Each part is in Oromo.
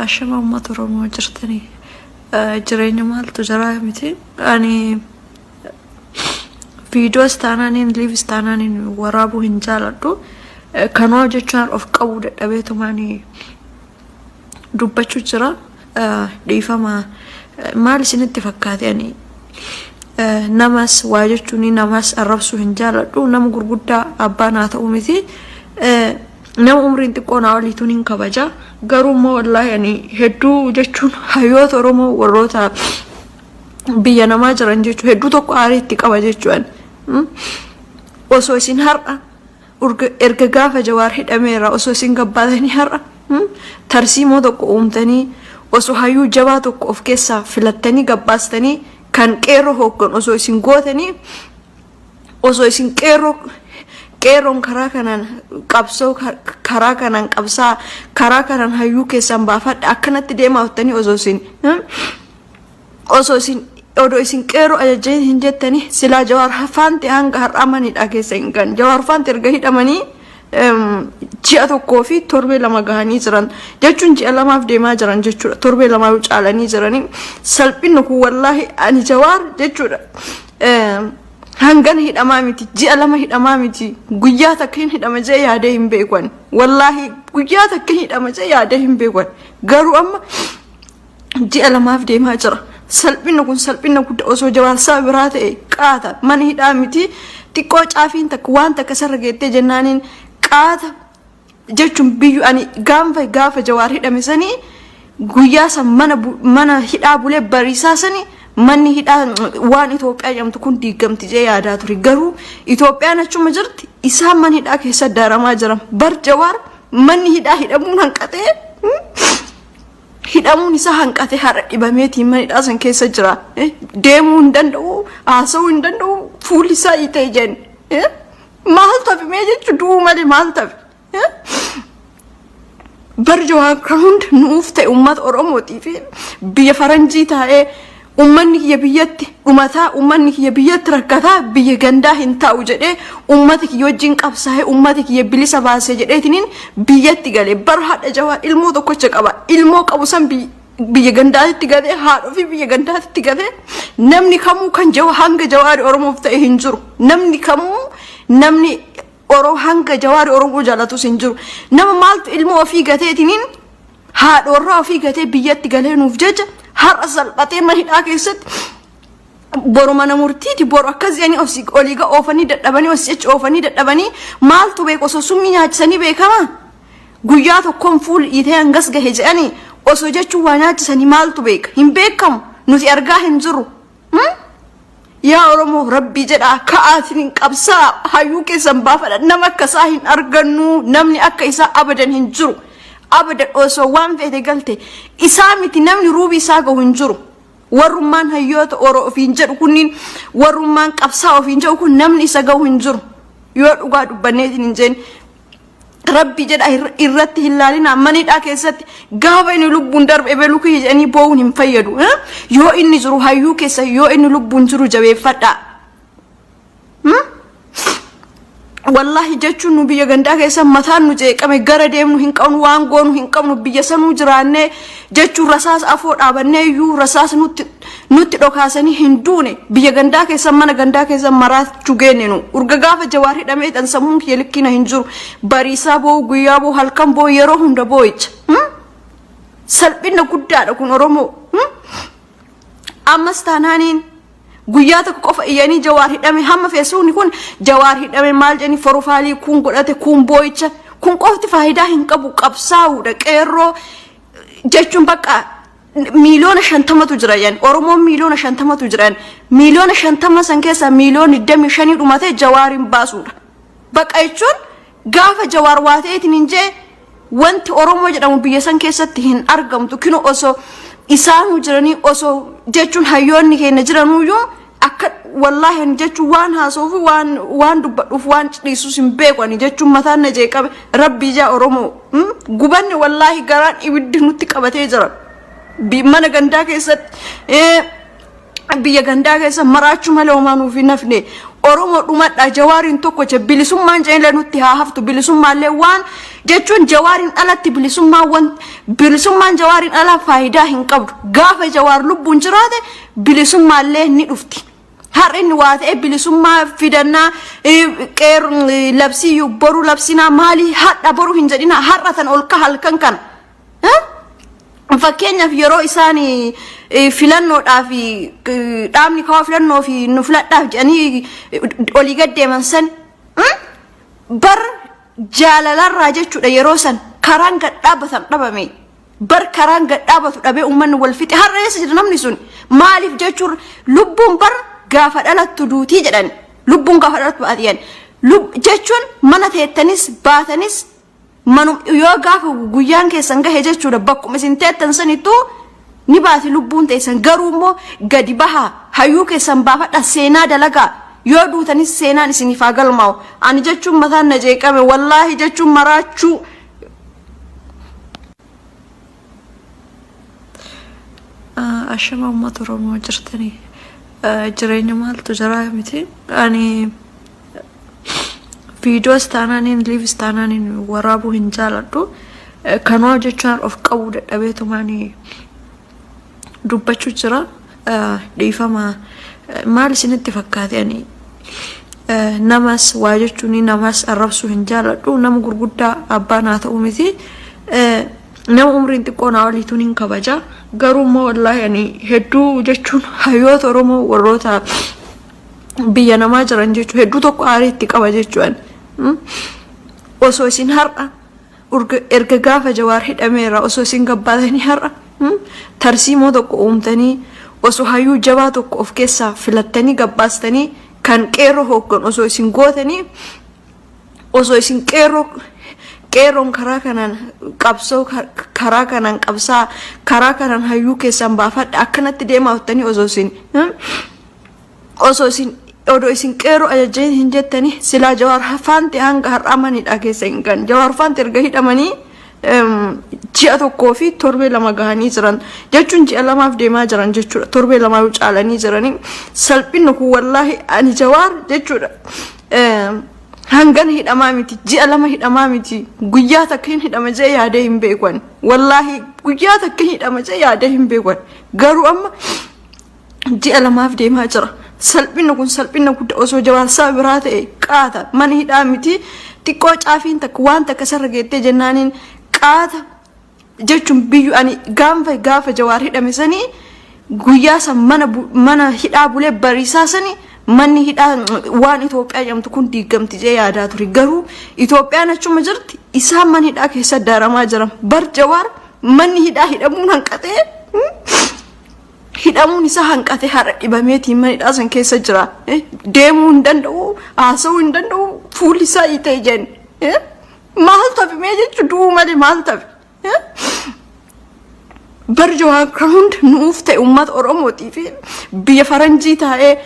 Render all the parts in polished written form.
Ashama uummata Oromoo jirtanii jireenya maaltu jiraa miti. Ani viidiyoos taanaaniin liivis taanaaniin waraabuu hin jaaladhu. Kanuma jechuun of qabuu dadhabeetumaan dubbachuu jira. Dhiifama maal isinitti fakkaate ani namas waa jechuun namas arrabsuu hin jaaladhu. Nama gurguddaa abbaa naa ta'u miti. Nama umriin xiqqoo naa oliituun hin kabaja. Garuu immoo wallaahi ani hedduu jechuun hayyoota Oromoo warroota biyya namaa jiran jechuun hedduu tokko aarii itti qaba jechuun. Osoo isin har'a erga gaafa Jawaar hidhameera osoo isin gabbaatanii har'a tarsiimoo tokko uumtanii osoo hayyuu jabaa tokko of keessaa filattanii gabbaastanii kan qeerroo hooggan osoo isin gootanii osoo isin qeerroo qeerroon karaa kanaan qabsoo karaa kanaan qabsaa karaa kanaan hayyuu keessan baafadha akkanatti deemaa jettanii osoo isin osoo isin odoo isin qeerroo ajajjanii hin jettanii silaa Jawaar faanti hanga har'aa manidha keessa hin gan Jawaar faanti erga hidhamanii ji'a tokkoo fi torbee 2 gahanii jiran jechuun ji'a 2f deemaa jiran jechuudha torbee 2 caalanii jiranii salphinni kun wallaahi ani Jawaar jechuudha. Hangan hidhamaa miti ji'a 2 hidhamaa miti guyyaa takka hin hidhama jee yaadee hin beekan wallaahi guyyaa takka hin hidhama jee yaadee hin beekan garuu amma ji'a 2f deemaa jira salphinni kun salphinna guddaa osoo Jawaar saba biraa ta'e qaata mana hidhaa miti xiqqoo caafiin takka waan takka sarra geettee jennaaniin qaata jechuun biyyu ani gaanfa gaafa Jawaar hidhame sanii guyyaa san mana mana hidhaa bulee bariisaa sanii manni hidhaa waan Itoophiyaa jedhamtu kun diigamti jee yaadaa ture garuu Itoophiyaan achuma jirti isaan mana hidhaa keessa daaramaa jiran bar Jawaar manni hidhaa hidhamuun hanqatee hidhamuun isaa hanqatee har'a dhibameetiin mana hidhaa san keessa jira deemuu hin danda'u haasa'uu hin danda'u fuulli isaa hiitee jeen maal tafe mee jechuun du'uu malee maal tafe bar Jawaar kan hunda nuuf ta'e uummata Oromootii fi biyya faranjii taa'ee uummanni kiyya biyyatti dhumataa uummanni kiyya biyyatti rakkataa biyya gandaa hin taa'u jedhee uummata kiyya wajjin qabsaa'ee uummata kiyya bilisa baasee jedheetiniin biyyatti galee bar haadha Jawaar ilmoo tokkocha qaba ilmoo qabu san biyya gandaatitti galee haadha ofii biyya gandaatitti galee namni kamuu kan jawa hanga Jawaari Oromoof ta'e hin jiru namni kamuu namni Oromoo hanga Jawaari Oromoo jaalatus hin jiru nama maaltu ilmoo ofii gateetiniin haadha warraa ofii gatee biyyatti galee nuuf jecha har'a salphatee mana hidhaa keessatti boru mana murtiiti boru akkas jedhanii osii olii ga oofanii dadhabanii osii achi oofanii dadhabanii maaltu beeku osoo summii nyaachisanii beekama guyyaa tokkoon fuul dhiitee hangas gahe jedhanii osoo jechuun waa nyaachisanii maaltu beeka hin beekamu nuti argaa hin jirru. Yaa Oromoo rabbii jedhaa ka'aatiin hin qabsaa hayyuu keessan baafadha nama akka isaa hin argannu namni akka isaa abadan hin jiru abadan osoo waan feete galte isaa miti namni ruubii isaa gahu hin jiru warrummaan hayyoota oro ofiin jedhu kunniin warrummaan qabsaa ofiin jedhu kun namni isa gahu hin jiru yoo dhugaa dubbanneetiin hin jeen Rabbi jedha irratti hin laalinaa manidhaa keessatti gaafa inni lubbuun darbe ebeluu kiyya jedhanii boo'uun hin fayyadu. Yoo inni jiru hayyuu keessa yoo inni lubbuun jiru jabeeffadhaa. Wallaahi jechuun nu biyya gandaa keessa mataan nu jeeqame gara deemnu hin qabnu waan goonu hin qabnu biyya sanuu jiraannee jechuun rasaasa afoo dhaabannee iyyuu rasaasa nutti nutti dhokaasanii hin duune biyya gandaa keessa mana gandaa keessa maraachuu geenne nu urga gaafa Jawaar hidhamee dhan sammuun kiyya likkiina hin jiru bariisaa boo'u guyyaa boo'u halkan boo'u yeroo hunda boo'icha salphina guddaadha kun Oromoo ammas taanaaniin guyyaa tokko qofa iyyanii Jawaar hidhame hamma feesbuukni kun Jawaar hidhame maal jedhanii forofaalii kun godhate kun boo'icha kun qofti faayidaa hin qabu qabsaa'uudha qeerroo jechuun bakka 50,000,000tu jira yan Oromoon 50,000,000tu jira yan 50,000,000 san keessaa 25,000,000 dhumatee Jawaariin baasuudha. Baqa jechuun gaafa Jawaar waa ta'eetiin hin jee wanti Oromoo jedhamu biyya san keessatti hin argamtu kino osoo isaanuu jiranii osoo jechuun hayyoonni keenya jiranuyyuu akka wallaahi ani jechuun waan haasa'uuf waan waan dubbadhuuf waan dhiisus hin beeku ani jechuun mataan na jeeqabe rabbii ijaa Oromoo gubanne wallaahi garaan ibiddi nutti qabatee jira mana gandaa keessatti biyya gandaa keessa maraachuu malee homaa nuuf hin hafne Oromoo dhumadha Jawaariin tokkocha bilisummaan ceelee nutti haa haftu bilisummaallee waan Jechuun Jawaariin alatti bilisummaan wan bilisummaan Jawaariin alaa faayidaa hin qabdu. Gaafa Jawaar lubbuun jiraate bilisummaallee ni dhufti. Har'a inni waa ta'e bilisummaa fidannaa qeer labsii boru labsinaa maalii har'a boru hin jedhinaa har'a tan ol ka halkan kana. Fakkeenyaaf yeroo isaan filannoodhaaf dhaabni kawaa filannoo fi nu filadhaaf jedhanii olii gad deeman san bar jaalalarraa jechuudha yeroo san karaan gad dhaabbatan dhabame. Bar karaan gad dhaabatu dhabee uummanni wal fixe har'a eessa jira namni sun maaliif jechuun lubbuun bar gaafa dhalattu duutii jedhan lubbuun gaafa dhalattu baatiyan jechuun mana teettanis baatanis Manum yoo gaafa guyyaan keessan gahe jechuudha bakkuma isin teettan sanittuu ni baati lubbuun teessan garuu immoo gadi bahaa hayyuu keessan baafadha seenaa dalagaa yoo duutanis seenaan isiniif haa galmaa'u ani jechuun mataan na jeeqame wallaahi jechuun maraachuu. Ashama uummata Oromoo jirtanii jireenya maaltu jiraa miti ani Viidiyoos taanaaniin liivis taanaaniin waraabuu hin jaaladhu. Kanuma jechaan of qabuu dadhabeetumaan dubbachuu jira. Dhiifama maal isinitti fakkaate ani namas waa jechuun namas arrabsuu hin jaaladhu. Nama gurguddaa abbaa naa ta'u miti. Nama umriin xiqqoo naa oliituun hin kabaja. Garuu immoo wallaahi ani hedduu jechuun hayyoota Oromoo warroota biyya namaa jiran jechuun hedduu tokko aarii itti qaba jechuun osoo isin har'a erga gaafa Jawaar hidhameera osoo isin gabbaatanii har'a tarsiimoo tokko uumtanii osoo hayyuu jabaa tokko of keessaa filattanii gabbaastanii kan qeerroo hooggan osoo isin gootanii osoo isin qeerroo qeerroon karaa kanaan qabsoo karaa kanaan qabsaa karaa kanaan hayyuu keessan baafadha akkanatti deemaa jettanii osoo isin Osoo isin odoo isin qeerroo ajajjanii hin jettanii silaa Jawaar faanti hanga har'aa manidhaa keessa hin gahan. Jawaar faanti erga hidhamanii ji'a tokkoo fi torbee 2 gahanii jiran jechuun ji'a lamaaf deemaa jiran jechuudha. Torbee lamaa yoo caalanii jiranii salphinni kun wallaahi ani Jawaar jechuudha. Hangana hidhamaa miti ji'a 2 hidhamaa miti guyyaa takka hin hidhama jee yaadee hin beeku ani. Wallaahi guyyaa takka hin hidhama jee yaadee hin beeku ani. Garuu amma ji'a lamaaf deemaa jira. Salphinni kun salphina guddaa osoo Jawaar saba biraa ta'e qaata mana hidhaa miti xiqqoo caafiin takka waan takka sarra geettee jennaaniin qaata jechuun biyyu ani gaanfa gaafa Jawaar hidhame sanii guyyaa san mana mana hidhaa bulee bariisaa sanii manni hidhaa waan Itoophiyaa jedhamtu kun diigamti jee yaadaa ture garuu Itoophiyaan achuma jirti isaan mana hidhaa keessa daaramaa jiran bar Jawaar manni hidhaa hidhamuun hanqatee Hidhamuun isaa hanqatee har'a dhibameetiin mana hidhaa san keessa jira. Deemuu hin danda'u, haasa'uu hin danda'u, fuulli isaa hiitee jenni. Maal tafe mee jechuun du'uu malee maal tafe? Bar Jawaar kan hunda nuuf ta'e uummata Oromootii fi biyya faranjii taa'ee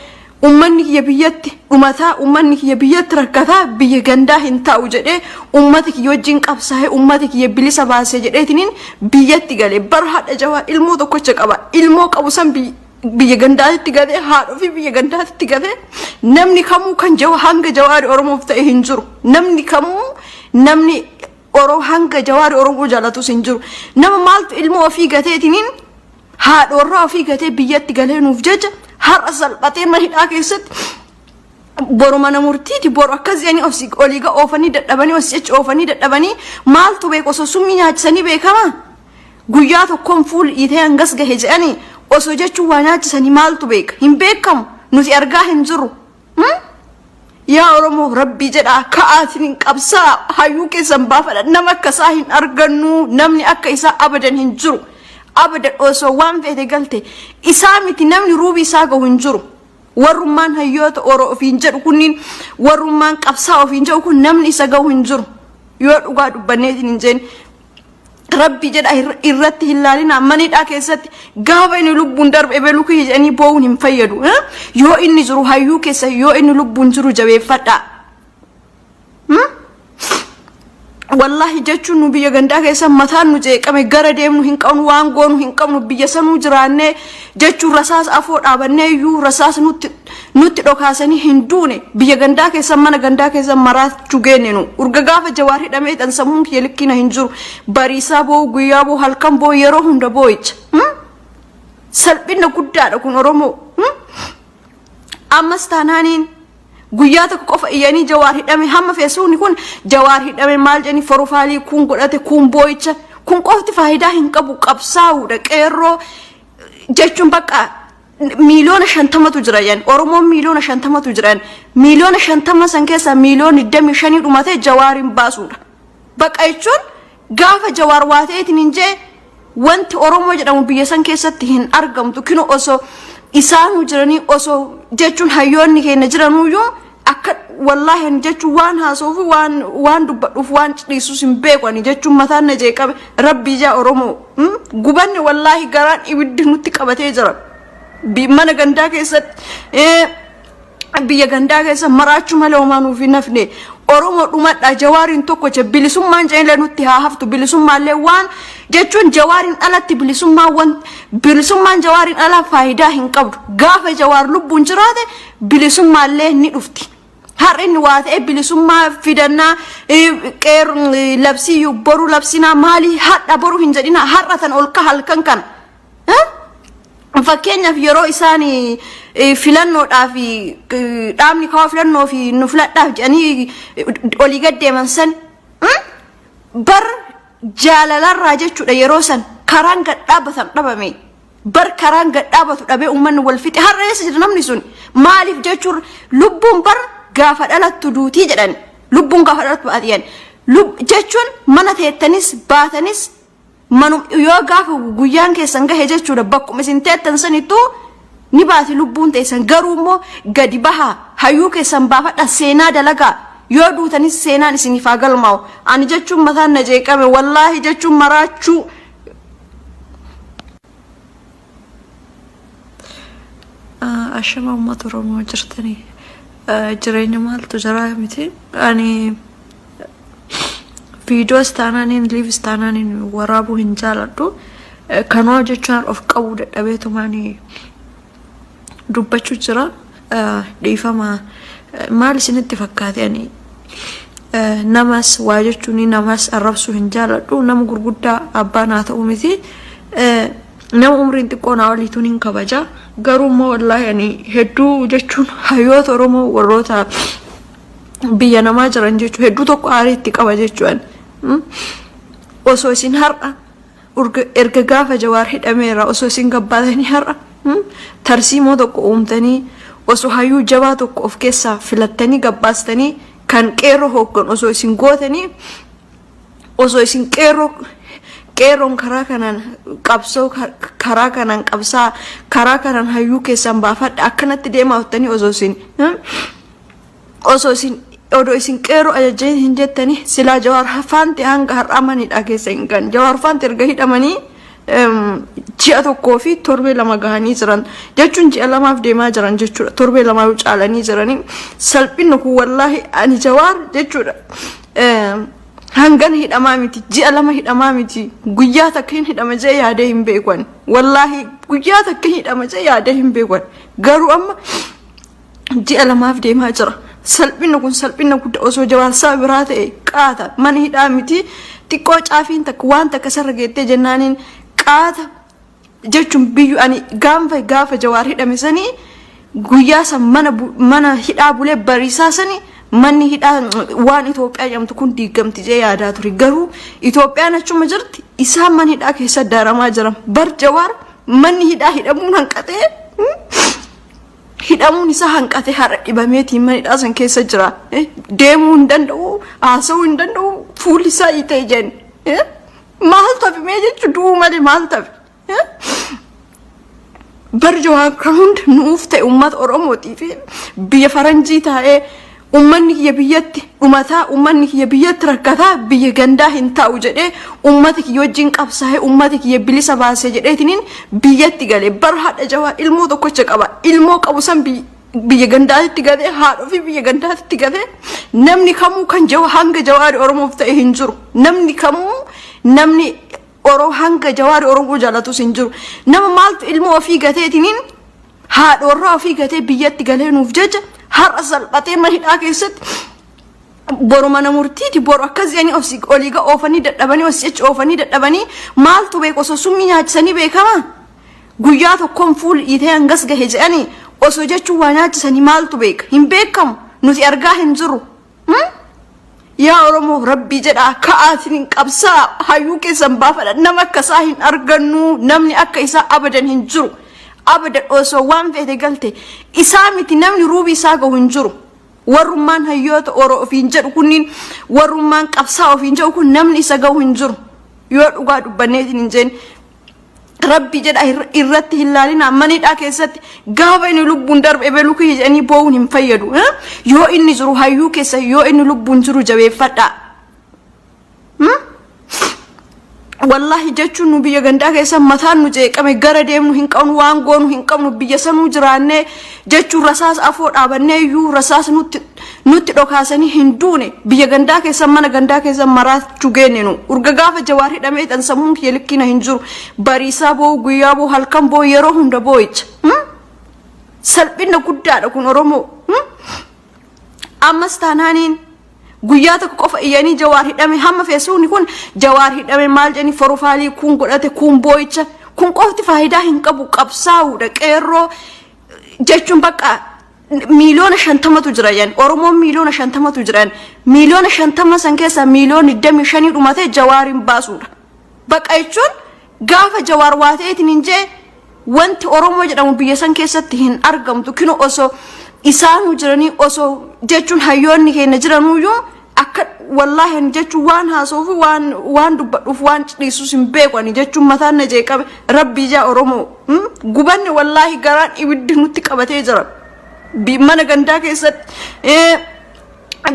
Ummanni kiyya biyyatti dhumataa, ummanni kiyya biyyatti rakkataa, biyya gandaa hin taa'u jedhee ummata kiyya wajjin qabsaa'ee ummata kiyya bilisa baasee jedheetiniin biyyatti gale. Bar haadha Jawaar ilmoo tokkocha qaba. Ilmoo qabu san biyya gandaatitti galee haadha ofii biyya gandaatitti galee namni kamuu kan jawa hanga Jawaari Oromoof ta'e hin jiru. Namni kamuu namni Oro hanga Jawaari Oromoo jaalatus hin jiru. Nama maaltu ilmoo ofii gateetiniin haadha warraa ofii gatee biyyatti galee nuuf jecha har'a salphatee mana hidhaa keessatti boru mana murtiiti boru akkas jedhanii of olii ga oofanii dadhabanii osii achi oofanii dadhabanii maaltu beeku osoo summii nyaachisanii beekama guyyaa tokkoon fuul dhiitee hangas gahe jedhanii osoo jechuun waa nyaachisanii maaltu beeka hin beekamu nuti argaa hin jirru. Yaa Oromoo rabbii jedhaa ka'aatiin hin qabsaa hayyuu keessan baafadha nama akka isaa hin argannu namni akka isaa abadan hin jiru abadan osoo waan feete galte isaa miti namni ruubii isaa gahu hin jiru warrummaan hayyoota oro ofiin jedhu kunniin warrummaan qabsaa ofiin jedhu kun namni isa gahu hin jiru yoo dhugaa dubbanneetiin hin jeen Rabbi jedha irratti hin laalinaa mana hidhaa keessatti gaafa inni lubbuun darbe ebeluu kiyya jedhanii boo'uun hin fayyadu. Yoo inni jiru hayyuu keessa yoo inni lubbuun jiru jabeeffadhaa. Wallaahi jechuun nu biyya gandaa keessa mataan nu jeeqame, gara deemnu hin qabnu, waan goonu hin qabnu. Biyya sanuu jiraannee jechuun rasaasa afoo dhaabannee iyyuu rasaasa nutti dhokaasanii hin duune. Biyya gandaa keessa, mana gandaa keessa maraachuu geenne. Nu urga gaafa Jawaar hidhamee dhan sammuun kiyya likkiina hin jiru. Bariisaa boo'u, guyyaa boo'u, halkan boo'u, yeroo hunda boo'icha. Salphina guddaadha kun Oromoo. Ammas taanaaniin guyyaa tokko qofa iyyanii Jawaar hidhame, hamma feesuuni kun Jawaar hidhame maal jedhanii forofaalii kun godhate, kun boo'icha kun qofti faayidaa hin qabu. Qabsaa'uudha. Qeerroo jechuun bakka 50,000,000tu jira yan. Oromoon 50,000,000tu jiran. 50,000,000 san keessaa 25,000,000 dhumatee Jawaariin baasuudha. Baqa jechuun gaafa Jawaar waa ta'eetiin hin jee wanti Oromoo jedhamu biyya san keessatti hin argamtu. Kino osoo isaanuu jiranii, osoo jechuun hayyoonni keenya jiranuyyuu akka wallaahi ani jechuun waan haasa'uuf, waan dubbadhuuf, waan dhiisus hin beeku. Ani jechuun mataan na jeeqame. Rabbii jaa Oromoo gubanne, wallaahi garaan ibiddi nutti qabatee jira. Mana gandaa keessatti, biyya gandaa keessa maraachuu malee homaa nuuf hin hafne. Oromoo dhumadha. Jawaariin tokkocha bilisummaan ceelee nutti haa haftu. Bilisummaallee waan jechuun Jawaariin alatti bilisummaan wan bilisummaan Jawaariin alaa faayidaa hin qabdu. Gaafa Jawaar lubbuun jiraate bilisummaallee ni dhufti. Har'a inni waa ta'e bilisummaa fidannaa, qeer labsiyyuu boru labsinaa maalii, har'a boru hin jedhina, har'a tan ol ka halkan kana. Fakkeenyaaf yeroo isaan filannoodhaaf dhaabni kawaa filannoo fi nu filadhaaf jedhanii olii gad deeman san bar jaalalarraa jechuudha. Yeroo san karaan gad dhaabbatan dhabame. Bar karaan gad dhaabatu dhabee uummanni wal fixe. Har'a eessa jira namni sun? Maaliif jechuun lubbuun bar gaafa dhalattu duutii jedhan, lubbuun gaafa dhalattu baatiyan jechuun mana teettanis baatanis manum yoo gaafa guyyaan keessan gahe jechuudha, bakkuma isin teettan sanittuu ni baati lubbuun teessan. Garuu immoo gadi bahaa, hayyuu keessan baafadha, seenaa dalagaa. Yoo duutanis seenaan isiniif haa galmaa'u. Ani jechuun mataan na jeeqame, wallaahi jechuun maraachuu. Ashama uummata Oromoo, jirtanii jireenya maaltu jira miti. Ani viidiyoos taanaaniin liivis taanaaniin waraabuu hin jaaladhu. Kanoo jechuun of qabuu dadhabeetumaan dubbachuu jira. Dhiifama. Maal isinitti fakkaate? Ani namas waa jechuun namas arrabsuu hin jaaladhu. Nama gurguddaa abbaa naa ta'u miti, nama umriin xiqqoo naa oliituun hin kabaja. Garuu immoo wallaahi ani hedduu jechuun hayyoota Oromoo warroota biyya namaa jiran jechuun hedduu tokko aarii itti qaba jechuun. Osoo isin har'a erga gaafa Jawaar hidhameera osoo isin gabbaatanii har'a tarsiimoo tokko uumtanii, osoo hayyuu jabaa tokko of keessaa filattanii gabbaastanii kan qeerroo hooggan osoo isin gootanii, osoo isin qeerroo qeerroon karaa kanaan qabsoo, karaa kanaan qabsaa, karaa kanaan hayyuu keessan baafadha, akkanatti deemaa jettanii osoo isin odoo isin qeerroo ajajjanii hin jettanii silaa Jawaar faanti hanga har'aa manidha keessa hin gan. Jawaar faanti erga hidhamanii ji'a 1 fi torbee 2 gahanii jiran jechuun ji'a 2f deemaa jiran jechuudha. Torbee 2 yoo caalanii jiranii. Salphinni kun wallaahi ani Jawaar jechuudha hangan hidhamaa miti, ji'a 2 hidhamaa miti, guyyaa takka hin hidhama jee yaadee hin beeku. Wallaahi guyyaa takka hin hidhama jee yaadee hin beeku. Garuu amma ji'a 2f deemaa jira. Salphinni kun salphina guddaa. Osoo Jawaar saba biraa ta'e qaata mana hidhaa miti, xiqqoo caafiin takka waan takka sarra geettee jennaaniin qaata jechuun biyyu. Ani gaafa Jawaar hidhame sanii guyyaa san mana hidhaa bulee bariisaa sanii manni hidhaa waan Itoophiyaa jedhamtu kun diigamti jee yaadaa ture. Garuu Itoophiyaan achuma jirti, isaan mana hidhaa keessa daaramaa jiran. Bar Jawaar manni hidhaa hidhamuun hanqatee, hidhamuun isaa hanqatee har'a dhibameetiin mana hidhaa san keessa jira. Deemuu hin danda'u, haasa'uu hin danda'u, fuulli isaa hiitee jeen. Maal tafe mee jechuun du'uu malee maal tafe? Bar Jawaar kan hunda nuuf ta'e uummata Oromootii fi biyya faranjii taa'ee uummanni kiyya biyyatti dhumataa, uummanni kiyya biyyatti rakkataa, biyya gandaa hin taa'u jedhee uummata kiyya wajjin qabsaa'ee uummata kiyya bilisa baasee jedheetiniin biyyatti galee. Bar haadha Jawaar ilmoo tokkocha qaba. Ilmoo qabu san biyya Biyya gandaatitti gatee, haadha ofii biyya gandaatitti gatee. Namni kamuu kan jawa hanga Jawaari Oromoof ta'e hin jiru. Namni kamuu, namni Oromoo hanga Jawaari Oromoo jaalatus hin jiru. Nama maaltu ilmoo ofii gateetiniin, haadha warraa ofii gatee biyyatti galee nuuf jecha har'a salphatee mana hidhaa keessatti, boru mana murtiiti, boru akkas jedhanii of olii ga oofanii dadhabanii, osii achi oofanii dadhabanii, maaltu beeku? Osoo summii nyaachisanii beekamaa? Guyyaa tokkoon fuul dhiitee hangas gahe jedhanii osoo jechuun waa nyaachisanii maaltu beeka? Hin beekamu, nuti argaa hin jirru. Yaa Oromoo, Rabbii jedhaa ka'aatiin hin qabsaa, hayyuu keessan baafadha. Nama akka isaa hin argannu, namni akka isaa abadan hin jiru. Abadan, osoo waan feete galte isaa miti, namni ruubii isaa gahu hin jiru. Warrummaan hayyoota Oro ofiin jedhu kunniin, warrummaan qabsaa ofiin jedhu kun, namni isa gahu hin jiru. Yoo dhugaa dubbanneetiin hin jeen, Rabbi jedha irratti hin laalina. Manidhaa keessatti gaafa inni lubbuun darbe ebeluu kiyya jedhanii boo'uun hin fayyadu. Yoo inni jiru hayyuu keessa, yoo inni lubbuun jiru jabeeffadhaa. Wallaahi jechuun nu biyya gandaa keessa mataan nu jeeqame, gara deemnu hin qabnu, waan goonu hin qabnu. Biyya sanuu jiraannee jechuun rasaasa afoo dhaabannee iyyuu rasaasa nutti dhokaasanii hin duune. Biyya gandaa keessa, mana gandaa keessa maraachuu geenne. Nu urga gaafa Jawaar hidhamee dhan sammuun kiyya likkiina hin jiru. Bariisaa boo'u, guyyaa boo'u, halkan boo'u, yeroo hunda boo'icha. Salphina guddaadha kun Oromoo. Ammas taanaaniin guyyaa tokko qofa iyyanii Jawaar hidhame, hamma feesuuni kun Jawaar hidhame maal jedhanii forofaalii kun godhate, kun boo'icha kun qofti faayidaa hin qabu. Qabsaa'uudha. Qeerroo jechuun bakka 50,000,000tu jira jedhan. Oromoon 50,000,000tu jiran. 50,000,000 san keessaa 25,000,000 dhumatee Jawaariin baasuudha. Baqa jechuun gaafa Jawaar waa ta'eetiin hin jee, wanti Oromoo jedhamu biyya san keessatti hin argamtu. Kino osoo isaanuu jiranii, osoo jechuun hayyoonni keenya jiranuyyuu akka wallaahi ani jechuun waan haasa'uuf, waan dubbadhuuf, waan dhiisus hin beeku. Ani jechuun mataan na jeeqame. Rabbii ijaa Oromoo gubanne, wallaahi garaan ibiddi nutti qabatee jira. Mana gandaa keessatti,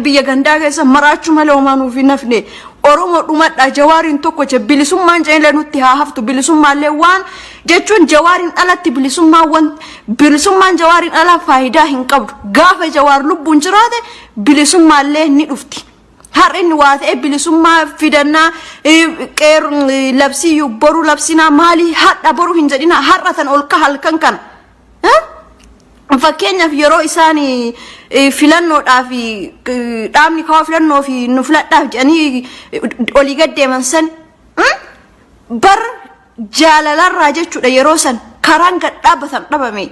biyya gandaa keessa maraachuu malee homaa nuuf hin hafne. Oromoo dhumadha. Jawaariin tokko je bilisummaan jedhanillee nutti haa haftu. Bilisummaallee waan jechuun Jawaariin alatti bilisummaan, wan bilisummaan Jawaariin alaa faayidaa hin qabdu. Gaafa Jawaar lubbuun jiraate bilisummaallee ni dhufti. Har'a inni waa ta'e bilisummaa fidannaa, qeer labsiyyuu boru labsinaa maalii, har'a boru hin jedhina, har'a tan ol ka halkan kana. Fakkeenyaaf yeroo isaan filannoodhaaf, dhaabni kawaa filannoo fi nu filadhaaf jedhanii olii gad deeman san, bar jaalalarraa jechuudha, yeroo san karaan gad dhaabbatan dhabame.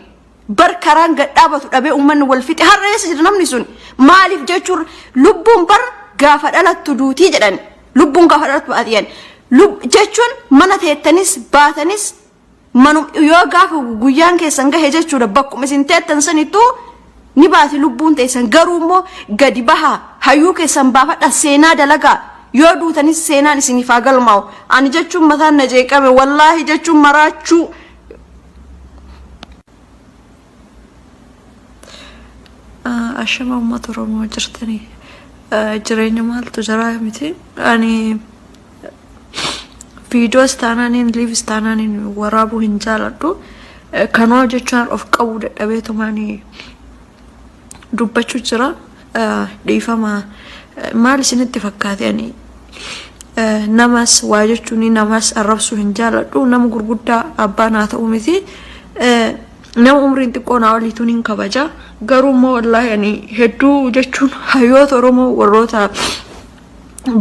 Bar karaan gad dhaabatu dhabee uummanni wal fixe. Har'a eessa jira namni sun? Maaliif jechuun lubbuun bar gaafa dhalattu duutii jedhan. Lubbuun gaafa dhalattu baatiyan. Jechuun mana teettanis baatanis manum yoo gaafa guyyaan keessan gahe jechuudha, bakkuma isin teettan sanittuu ni baati lubbuun teessan. Garuu immoo gadi bahaa, hayyuu keessan baafadha, seenaa dalagaa. Yoo duutanis seenaan isiniif haa galmaa'u. Ani jechuun mataan na jeeqame, wallaahi jechuun maraachuu. Ashama uummata Oromoo, jirtanii? Jireenya maaltu jira miti. Ani viidiyoos taanaaniin, liivis taanaaniin waraabuu hin jaaladhu. Kanoo jechuun of qabuu dadhabeetumaanii dubbachuu jira. Dhiifama, maal isinitti fakkaate? Ani namas waa jechuun namas arrabsuu hin jaaladhu. Nama gurguddaa abbaa naa ta'u miti, nama umriin xiqqoo naa oliituun hin kabaja. Garuu immoo wallaahi ani hedduu jechuun hayyoota Oromoo warroota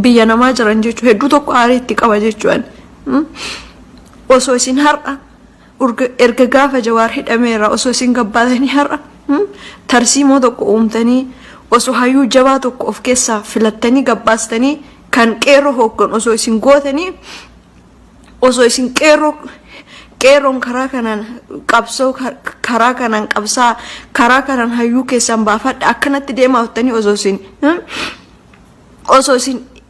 biyya namaa jiran jechuun hedduu tokko aarii itti qaba jechuun. Osoo isin har'a erga gaafa Jawaar hidhameera osoo isin gabbaatanii, har'a tarsiimoo tokko uumtanii, osoo hayyuu jabaa tokko of keessaa filattanii gabbaastanii, kan qeerroo hooggan osoo isin gootanii, osoo isin qeerroo qeerroon karaa kanaan qabsoo, karaa kanaan qabsaa, karaa kanaan hayyuu keessan baafadha, akkanatti deemaa jettanii, osoo isin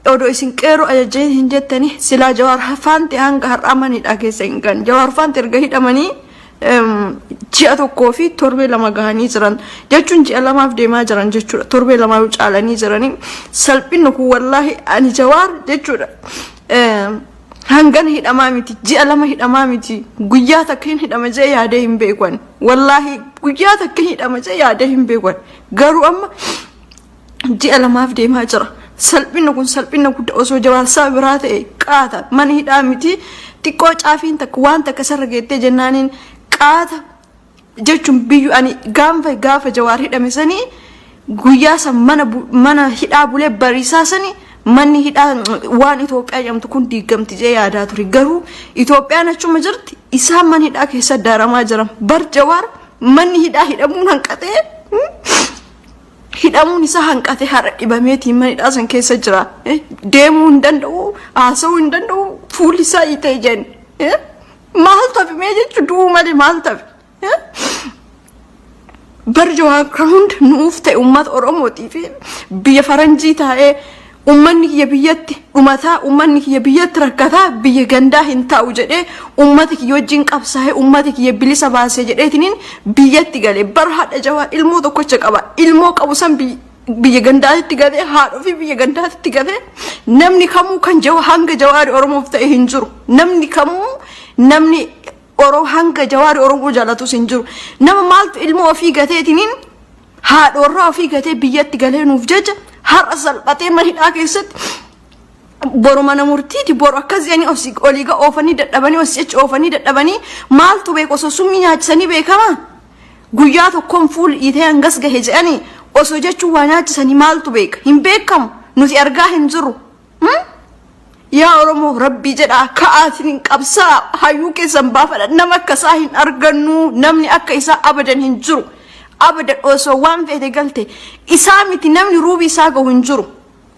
odoo isin qeerroo ajajjanii hin jettanii, silaa Jawaar faanti hanga har'aa manidha keessa hin gan. Jawaar faanti erga hidhamanii ji'a 1 fi torbee 2 gahanii jiran jechuun ji'a 2f deemaa jiran jechuudha. Torbee 2 caalanii jiranii. Salphinni kun wallaahi ani Jawaar jechuudha. Hangana hidhamaa miti, ji'a 2 hidhamaa miti, guyyaa takka hin hidhama jee yaadee hin beeku ani. Wallaahi guyyaa takka hin hidhama jee yaadee hin beeku ani. Garuu amma ji'a 2f deemaa jira. Salphinni kun salphina guddaa osoo Jawaar saba biraa ta'e qaata mana hidhaa miti xiqqoo caafiin takka waan takka sarra geettee jennaaniin qaata jechuun biyyu ani gaanfa gaafa Jawaar hidhame sanii guyyaa san mana mana hidhaa bulee bariisaa sanii manni hidhaa waan Itoophiyaa jedhamtu kun diigamti jee yaadaa ture. Garuu Itoophiyaan achuma jirti, isaan mana hidhaa keessa daaramaa jiran. Bar Jawaar manni hidhaa hidhamuun hanqatee, hidhamuun isaa hanqatee har'a dhibameetiin mana hidhaa san keessa jira. Deemuu hin danda'u, haasa'uu hin danda'u, fuulli isaa hiitee jeen. Maaltu hafe mee jechuun du'uu malee maaltu hafe? Bar Jawaar kan hunda nuuf ta'e uummata Oromootii fi biyya faranjii taa'ee uummanni kiyya biyyatti dhumataa, uummanni kiyya biyyatti rakkataa, biyya gandaa hin taa'u jedhee uummata kiyya wajjin qabsaa'ee uummata kiyya bilisa baasee jedheetiniin biyyatti galee. Bar haadha Jawaar ilmoo tokkocha qaba. Ilmoo qabu san biyya gandaatitti galee, haadha ofii biyya gandaatitti galee. Namni kamuu kan Jawaar hanga Jawaari Oromoof ta'e hin jiru. Namni kamuu namni Oromoo hanga Jawaari Oromoo jaalatus hin jiru. Nama maaltu ilmoo ofii gateetiniin, haadha warraa ofii gatee biyyatti galee nuuf jecha har'a salphatee mana hidhaa keessatti, boru mana murtiiti, boru akkas jedhanii osii olii ga oofanii dadhabanii, osii achi oofanii dadhabanii, maaltu beeku? Osoo summii nyaachisanii beekama. Guyyaa tokkoon fuul dhiitee hangas gahe jedhanii osoo jechuun waa nyaachisanii maaltu beeka? Hin beekamu, nuti argaa hin jirru. Yaa Oromoo, rabbii jedhaa ka'aatiin hin qabsaa, hayyuu keessan baafadha. Nama akka isaa hin argannu, namni akka isaa abadan hin jiru. Abadan osoo waan feete galte isaa miti, namni ruubii isaa gahu hin jiru.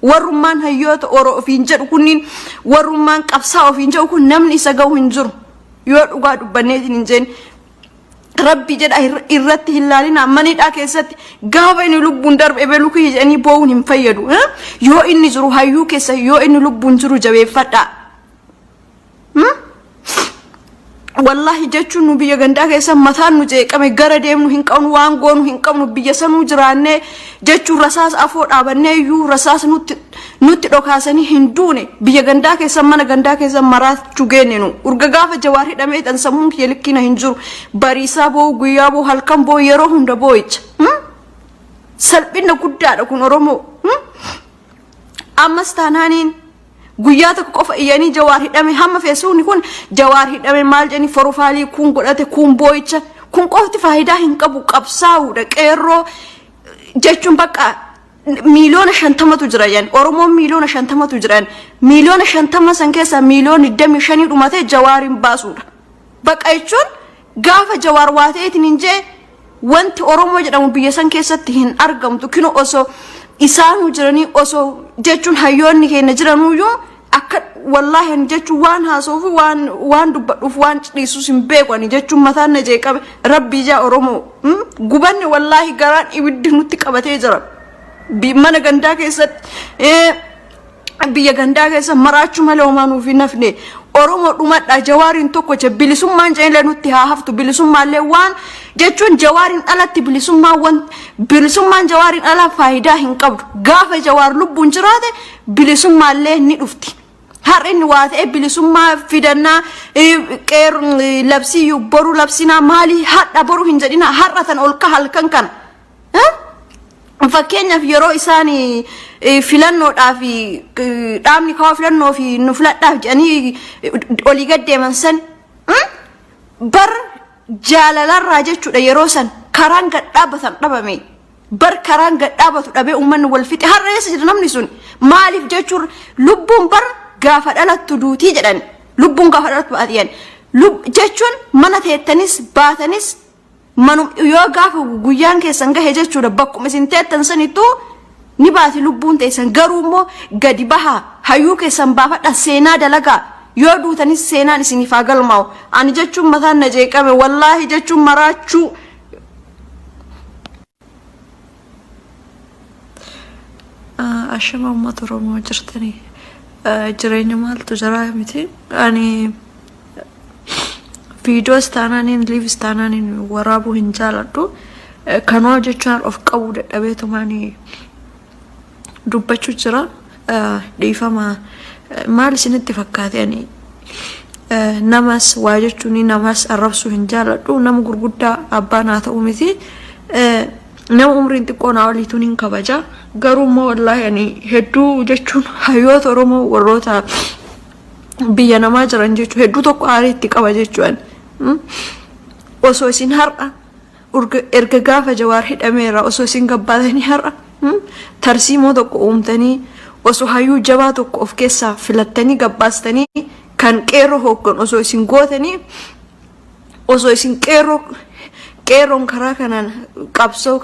Warrummaan hayyoota Oro ofiin jedhu kunniin, warrummaan qabsaa ofiin jedhu kun, namni isa gahu hin jiru. Yoo dhugaa dubbanneetiin hin jeen, rabbi jedha irratti hin laalina. Manidhaa keessatti gaafa inni lubbuun darbe ebeluu kiyya jedhanii boo'uun hin fayyadu. Yoo inni jiru hayyuu keessa, yoo inni lubbuun jiru jabeeffadhaa. Wallaahi jechuun nu biyya gandaa keessa mataan nu jeeqame, gara deemnu hin qabnu, waan goonu hin qabnu. Biyya sanuu jiraannee jechuun rasaasa afoo dhaabannee iyyuu rasaasa nutti dhokaasanii hin duune. Biyya gandaa keessa, mana gandaa keessa maraachuu geenne. Nu urga gaafa Jawaar hidhamee dhan sammuun kiyya likkiina hin jiru. Bariisaa boo'u, guyyaa boo'u, halkan boo'u, yeroo hunda boo'icha. Salphina guddaadha kun Oromoo. Ammas taanaaniin guyyaa tokko qofa iyyanii Jawaar hidhame, hamma feesuuni kun Jawaar hidhame maal jedhanii forofaalii kun godhate, kun boo'icha kun qofti faayidaa hin qabu. Qabsaa'uudha. Qeerroo jechuun bakka 50,000,000tu jira jedhan. Oromoon 50,000,000tu jiran, 50,000,000 san keessaa 25,000,000 dhumatee Jawaariin baasuudha. Baqa jechuun gaafa Jawaar waa ta'eetiin hin jee wanti Oromoo jedhamu biyya san keessatti hin argamtu. Kino osoo isaanuu jiranii, osoo jechuun hayyoonni keenya jiranuyyuu akka wallaahi ani jechuun waan haasa'uuf, waan dubbadhuuf, waan dhiisus hin beeku. Ani jechuun mataan na jeeqame. Rabbii ijaa Oromoo gubanne, wallaahi garaan ibiddi nutti qabatee jira. Mana gandaa keessatti, biyya gandaa keessa maraachuu malee homaa nuuf hin hafne. Oromoo dhumadha. Jawaariin tokkocha bilisummaan jedhanillee nutti haa haftu. Bilisummaallee waan jechuun Jawaariin alatti bilisummaan wan bilisummaan Jawaariin alaa faayidaa hin qabdu. Gaafa Jawaar lubbuun jiraate bilisummaallee ni dhufti. Har'a inni waa ta'e bilisummaa fidannaa, qeer labsiyyuu boru labsinaa maalii, har'a boru hin jedhina, har'a tan ol ka halkan kana. Fakkeenyaaf yeroo isaan filannoodhaaf dhaabni kawaa filannoo fi nu filadhaaf jedhanii olii gad deeman san bar jaalalarraa jechuudha. Yeroo san karaan gad dhaabbatan dhabame. Bar karaan gad dhaabatu dhabee uummanni wal fixe. Har'a eessa jira namni sun? Maaliif jechuun lubbuun bar gaafa dhalattu duutii jedhan, lubbuun gaafa dhalattu baati jechuun mana teettanis baatanis manum yoo gaafa guyyaan keessan gahe jechuudha, bakkuma isin teettan sanittuu ni baati lubbuun teessan. Garuu immoo gadi bahaa, hayyuu keessan baafadha, seenaa dalagaa. Yoo duutanis seenaan isiniif haa galmaa'u. Ani jechuun mataan na jeeqame, wallaahi jechuun maraachuu. Ashama uummata Oromoo jirtanii, jireenya maaltu jira miti. Ani viidiyoos taanaaniin liivis taanaaniin waraabuu hin jaaladhu. Kanuma jechuun of qabuu dadhabeetumaan dubbachuu jira. Dhiifama, maal isinitti fakkaate? Ani Namas waa jechuun namas arrabsuu hin jaaladhu. Nama gurguddaa abbaa naa ta'u miti. Nama umriin xiqqoo naa oliituun hin kabaja. Garuu immoo wallaahi ani hedduu jechuun hayyoota Oromoo warroota biyya namaa jiran jechuun hedduu tokko aarii itti qaba jechuun. Osoo isin har'a erga gaafa Jawaar hidhameera osoo isin gabbaatanii har'a tarsiimoo tokko uumtanii, osoo hayyuu jabaa tokko of keessaa filattanii gabbaastanii, kan qeerroo hooggan osoo isin gootanii, osoo isin qeerroo qeerroon karaa kanaan qabsoo,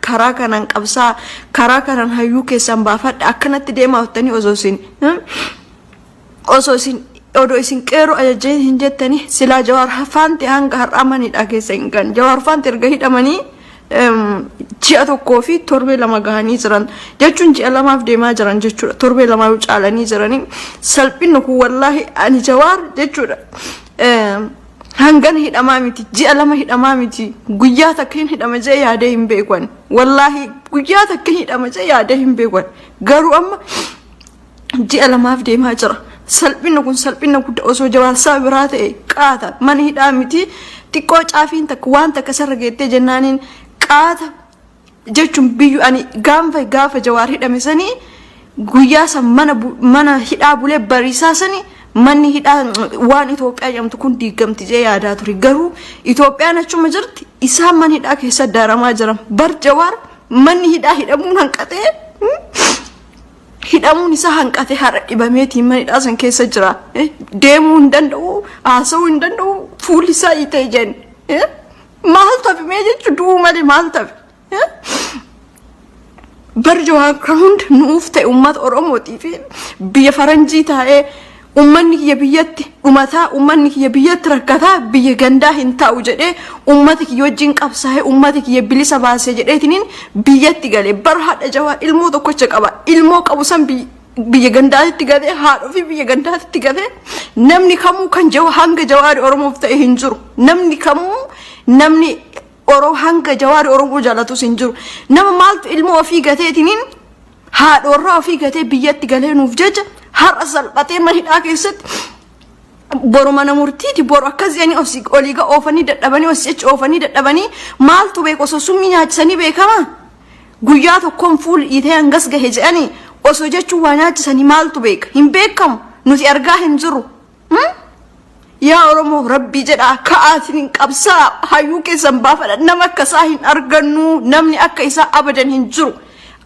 karaa kanaan qabsaa, karaa kanaan hayyuu keessan baafadha, akkanatti deemaa jettanii osoo isin odoo isin qeerroo ajajjanii hin jettanii, silaa Jawaar faanti hanga har'aa manidha keessa hin gan. Jawaar faanti erga hidhamanii ji'a 1 fi torbee 2 gahanii jiran jechuun ji'a 2f deemaa jiran jechuudha. Torbee 2 caalanii jiranii. Salphinni kun, wallaahi, ani Jawaar jechuudha. Hangan hidhamaa miti, ji'a 2 hidhamaa miti, guyyaa takka hin hidhama jee yaadee hin beekan. Wallaahi, guyyaa takka hin hidhama jee yaadee hin beekan. Garuu amma ji'a 2f deemaa jira. Salphinni kun salphina guddaa. Osoo Jawaar saba biraa ta'e qaata mana hidhaa miti, xiqqoo caafiin takka waan takka sarara geettee jennaaniin qaata jechuun biyyu. Ani gaafa gaafa Jawaar hidhame sanii guyyaa san mana hidhaa bulee, bariisaa sanii manni hidhaa waan Itoophiyaa jedhamtu kun diigamti jee yaadaa ture. Garuu Itoophiyaan achuma jirti, isaan mana hidhaa keessa daaramaa jiran. Bar Jawaar manni hidhaa hidhamuun hanqatee, hidhamuun isaa hanqatee har'a dhibameetiin mana hidhaa san keessa jira. Deemuu hin danda'u, haasa'uu hin danda'u, fuulli isaa hiitee jeen. Maal tafe mee jechuun, du'uu malee maal tafe? Bar Jawaar kan hunda nuuf ta'e uummata Oromootii fi biyya faranjii taa'ee, uummanni kiyya biyyatti dhumataa, uummanni kiyya biyyatti rakkataa, biyya gandaa hin taa'u jedhee, uummata kiyya wajjin qabsaa'ee, uummata kiyya bilisa baasee jedheetiniin biyyatti galee. Bar haadha Jawaar ilmoo tokkocha qaba. Ilmoo qabu san biyya gandaatti galee, haadha ofii biyya gandaatti galee. Namni kamuu kan Jawaar hanga Jawaari Oromoof ta'e hin jiru. Namni kamuu, namni Oromoo hanga Jawaari Oromoo jaalatus hin jiru. Nama maaltu ilmoo ofii gateetiniin, haadha warraa ofii gatee biyyatti galee nuuf jecha har'a salphatee mana hidhaa keessatti, boru mana murtiiti, boru akkas jedhanii osii olii ga oofanii dadhabanii, osii achi oofanii dadhabanii, maaltu beeku? Osoo summii nyaachisanii beekama. Guyyaa tokkoon fuul dhiitee hangas gahe jedhanii osoo jechuun waa nyaachisanii maaltu beeka? Hin beekamu, nuti argaa hin jirru. Yaa Oromoo, rabbii jedhaa ka'aatiin hin qabsaa, hayyuu keessan baafadha. Nama akka isaa hin argannu, namni akka isaa abadan hin jiru.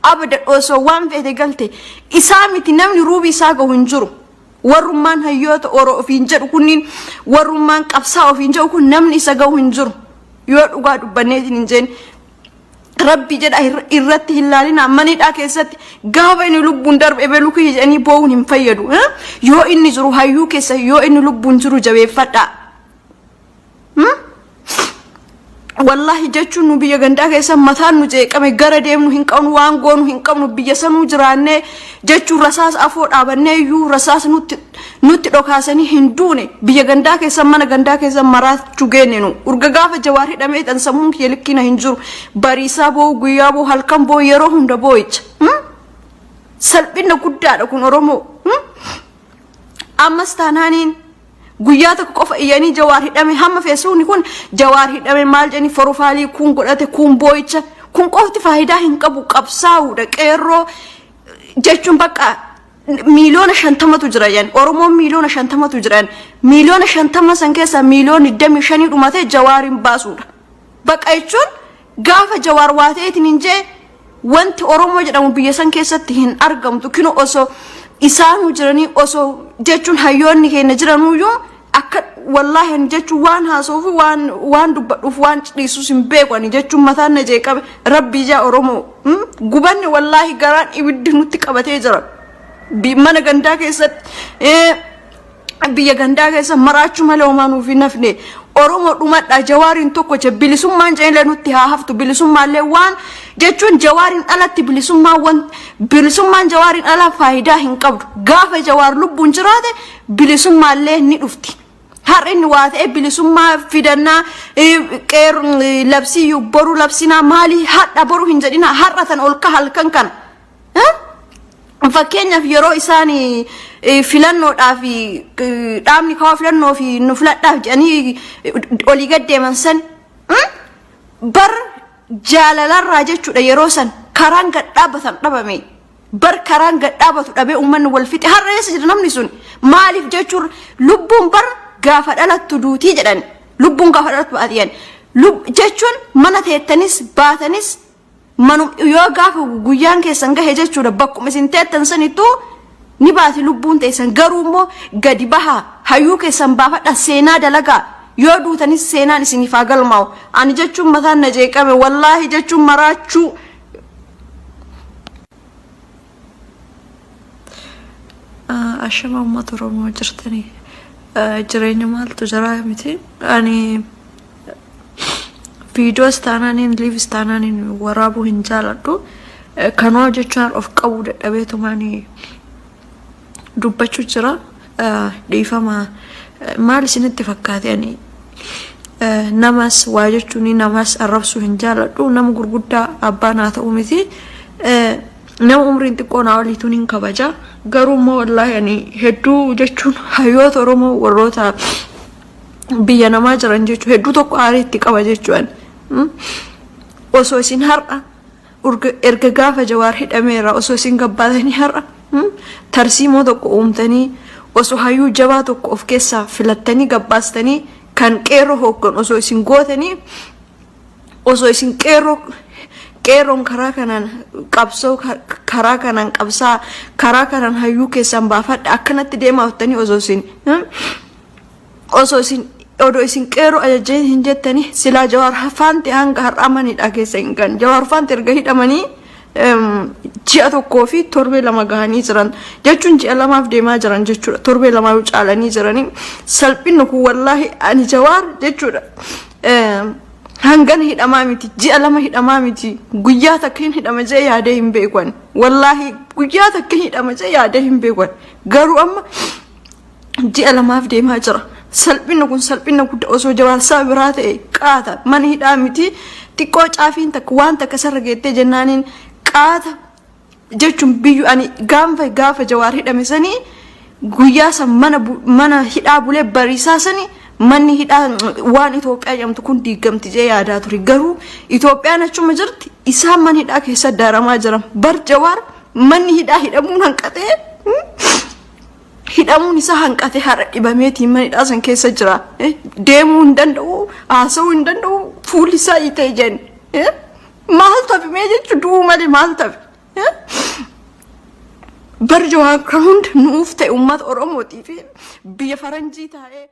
Abadan, osoo waan feete galte isaa miti, namni ruubii isaa gahu hin jiru. Warrummaan hayyoota Oro ofiin jedhu kunniin, warrummaan qabsaa ofiin jedhu kun, namni isa gahu hin jiru. Yoo dhugaa dubbanneetiin hin jeen, rabbi jedha irratti hin laalina. Manidhaa keessatti gaafa inni lubbuun darbe ebeluu kiyya jedhanii boo'uun hin fayyadu. Yoo inni jiru hayyuu keessa, yoo inni lubbuun jiru jabeeffadhaa. Wallaahi jechuun nu biyya gandaa keessa mataan nu jeeqame, gara deemnu hin qabnu, waan goonu hin qabnu. Biyya sanuu jiraannee jechuun rasaasa afoo dhaabannee iyyuu rasaasa nutti dhokaasanii hin duune. Biyya gandaa keessa, mana gandaa keessa maraachuu geenne nu. Urga gaafa Jawaar hidhamee dhan sammuun kiyya likkiina hin jiru. Bariisaa boo'u, guyyaa boo'u, halkan boo'u, yeroo hunda boo'icha. Salphina guddaadha kun Oromoo. Ammas taanaaniin guyyaa tokko qofa iyyanii Jawaar hidhame, hamma feesbuukni kun Jawaar hidhame maal jedhanii profile kun godhate, kun boo'icha kun qofti faayidaa hin qabu. Qabsaa'uudha. Qeerroo jechuun bakka 50 miiliyoonatu jira yan, Oromoon 50 miiliyoonatu jira yan. 50 miiliyoona san keessaa 25 miiliyoonii dhumatee Jawaariin baasuudha. Baqa jechuun gaafa Jawaar waa ta'eetiin hin jee, wanti Oromoo jedhamu biyya san keessatti hin argamtu. Kino osoo isaanuu jiranii, osoo jechuun hayyoonni keenya jiranuyyuu akka, wallaahi, ani jechuun waan haasa'uuf, waan dubbadhuuf, waan dhiisus hin beeku. Ani jechuun mataan na jeeqabe. Rabbii jaa Oromoo, gubanni, wallaahi, garaan ibiddi nutti qabatee jira. Mana gandaa keessatti, biyya gandaa keessa maraachuu malee homaa nuuf hin hafne. Oromoo dhumadha. Jawaariin tokkocha bilisummaan jedhanillee nutti haa haftu. Bilisummaallee waan jechuun Jawaariin alatti bilisummaan, wan bilisummaan Jawaariin alaa faayidaa hin qabdu. Gaafa Jawaar lubbuun jiraate bilisummaallee ni dhufti. Har'a inni waa ta'e bilisummaa fidannaa, qeer labsii boru labsinaa maalii, hadha boru hin jedhina, har'a tan ol ka halkan kana. Fakkeenyaaf yeroo isaan Filannoodhaaf dhaabni kawaa filannoo fi nu filadhaaf jedhanii olii gad deeman san bar jaalalarraa jechuudha. Yeroo san karaan gad dhaabbatan dhabame. Bar karaan gad dhaabatu dhabee uummanni wal fixe. Har'a eessa jira namni sun? Maaliif jechuun, lubbuun bar gaafa dhalattu duutii jedhan, lubbuun gaafa dhalattu baatiyan jechuun, mana teettanis baatanis manu yoo gaafa guyyaan keessan gahe jechuudha, bakkuma isin teettan sanittuu ni baati lubbuun teessan. Garuu immoo gadi bahaa, hayyuu keessan baafadha, seenaa dalagaa. Yoo duutanis seenaan isiniif haa galmaa'u. Ani jechuun mataan na jeeqame, wallaahi, jechuun maraachuu. Ashama, uummata Oromoo, jirtanii? Jireenya maaltu jira miti. Ani viidiyoos taanaaniin, live-is taanaaniin waraabuu hin jaaladhu. Kanuma jechuun of qabuu dadhabeetumaan dubbachuu jira. Dhiifama. Maal isinitti fakkaate? Ani namas waa jechuun namas arrabsuu hin jaaladhu. Nama gurguddaa abbaa naa ta'u miti. Nama umriin xiqqoo naa oliituun hin kabaja. Garuu immoo wallaahi ani hedduu jechuun hayyoota Oromoo warroota biyya namaa jiran jechuun hedduu tokko aarii itti qaba jechuun. Osoo isin har'a erga gaafa Jawaar hidhameera osoo isin gabbaatanii, har'a tarsiimoo tokko uumtanii, osoo hayyuu jabaa tokko of keessaa filattanii gabbaastanii, kan qeerroo hooggan osoo isin gootanii, osoo isin qeerroo qeerroon karaa kanaan qabsoo, karaa kanaan qabsaa, karaa kanaan hayyuu keessan baafadha, akkanatti deemaa jettanii osoo isin odoo isin qeerroo ajajjee hin jettanii, silaa Jawaar faanti hanga har'aa manidha keessa hin gan. Jawaar faanti erga hidhamanii ji'a 1 fi torbee 2 gahanii jiran jechuun, ji'a 2f deemaa jiran jechuudha. Torbee 2 yoo caalanii jiranii. Salphinni kun, wallaahi, ani Jawaar jechuudha. Hangana hidhamaa miti, ji'a 2 hidhamaa miti, guyyaa takka hin hidhama jee yaadee hin beekan. Wallaahi, guyyaa takka hin hidhama jee yaadee hin beekan. Garuu amma ji'a 2f deemaa jira. Salphinni kun salphina guddaa. Osoo Jawaar saba biraa ta'e qaata mana hidhaa miti, xiqqoo caafiin takka waan takka sarara geettee jennaaniin qaata jechuun biyyu. Ani gaafa gaafa Jawaar hidhame sanii guyyaa san mana hidhaa bulee, bariisaa sanii manni hidhaa waan Itoophiyaa jedhamtu kun diigamti jee yaadaa ture. Garuu Itoophiyaan achuma jirti, isaan mana hidhaa keessa daaramaa jiran. Bar Jawaar manni hidhaa hidhamuun hanqatee, hidhamuun isaa hanqatee, har'a dhibameetiin mana hidhaa san keessa jira. Deemuu hin danda'u, haasa'uu hin danda'u, fuulli isaa itee jen. Maal tafe mee jechuun, du'uu malee maal tafe? Bar Jawaar kan hunda nuuf ta'e uummata Oromootii fi biyya faranjii taa'ee.